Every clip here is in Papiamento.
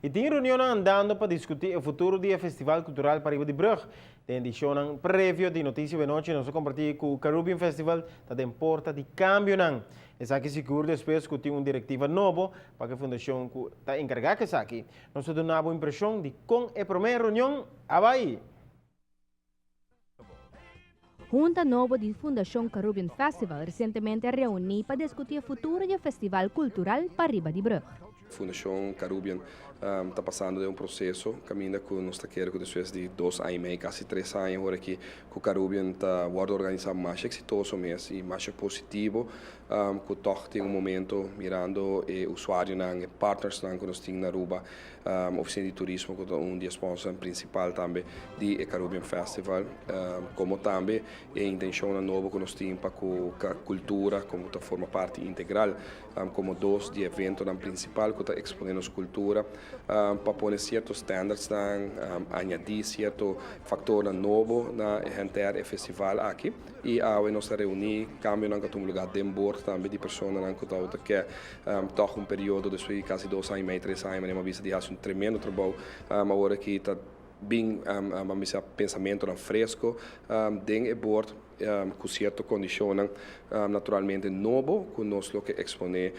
Y tin reunion andando pa discuti e futuro di e Festival Cultural Pariba di Brug. Den edicion previo di Noticia di Anochi, nos a comparti cu Carubbian Festival ta den porta di cambio. Esaki sigur despues cu tin un directiva nobo pa e fundacion cu ta encarga cu esaki. Nos a duna un impresion di con e prome reunion a bay. Hunta nobo di Fundacion Carubbian Festival recientemente a reuni pa discuti e futuro di e Festival Cultural Pariba di Brug. Fundacion Carubbian ta pasando den un proceso, caminda cu nos ta kere cu despues di 2 aña y mey, casi 3 aña awor aki, cu Carubbian ta wordo organisa mas exitoso mes y mas positivo, cu toch tin un momento mirando e usuarionan, e partners cu nos tin na Aruba, Oficina di Turismo, cu ta un di sponsor principal tambe di Carubbian Festival, como tambe e intencion nobo cu nos tin pa cu cultura, como ta forma parti integral, como dos di evento principal cu ta expone nos cultura, pa pone cierto standards, añadi cierto factor nobo na henter e festival aki. Y awe nos a reuni, cambio nan cu lugar den board tambe di persona nan cu ta cu toch un periodo despues di casi 2 aña y mey, 3 aña, mas bisa di haci un tremendo trabou, awor aki ta bin un pensamento fresco den e board cu cierto condicion naturalmente nobo cu nos lo kier expone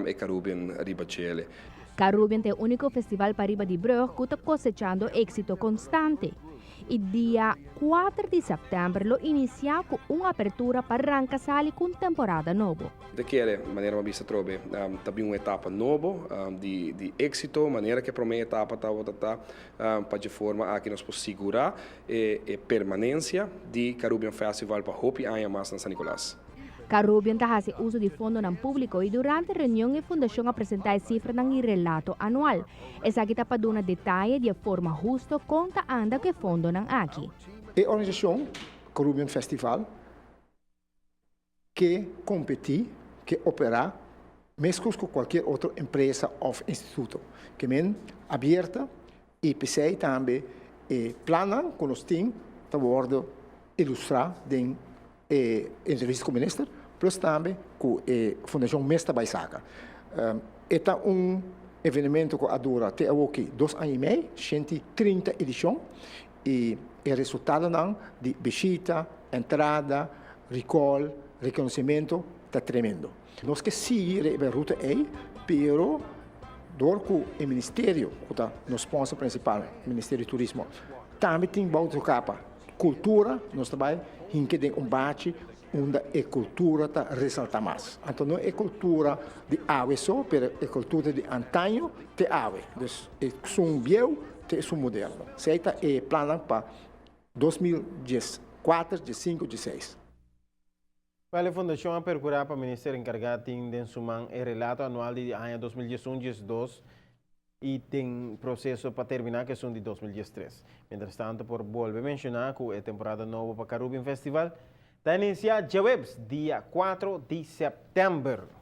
e Carubbian riba dje. Carubbian ta e unico festival pariba di Brug cu ta cosechando exito constante. Y dia 4 di september lo inicia cu un apertura pa ranca sali cu temporada nobo. Ta kere, manera mi a bisa trobe, tambe un etapa nobo di exito, manera cu e prome etapa ta pa di forma aki nos por sigura e permanencia di Carubbian Festival pa hopi aña mas na San Nicolas. Carubbian ta haci uso di fondo publico y durante e reunion e fundacion a presenta cifra y relato anual. Esaki ta pa duna detaye di forma husto con ta anda cu e fondo aki. E organisacion Carubbian Festival kier competi, kier opera, mescos cu cualkier otro empresa of instituto, kiermen abierto y p'esey tambe e plan cu nos tin ta wordo ilustra den e entrevista cu minister, plus tambe cu e fundacion mes ta bay saca. E ta un evento cu a dura te aki 2 aña y mey, 130 edicion, y e resultado di bishita, entrada, recall, reconocimento, ta tremendo. Nos kier sigui e ruta ey, pero door cu e ministerio, cu ta nos sponsor principal, Ministerio di Turismo, tambe tin bou capa cultura, nos tambe tin un bate unda e cultura ta resalta mas. Anto, no e cultura di awe so, pero e cultura di antaño te awe. Dus e un bieu te un moderno. Esey ta e plan pa 2014, 15, 16. E fundacion a percura pa e minister encarga tin den su man e relato anual di aña 2011-2012 y tin proceso pa termina cu esun di 2013. Mientras tanto, por bolbe menciona cu e temporada nobo pa Carubbian Festival ta inicia diahuebs, dia 4 di september.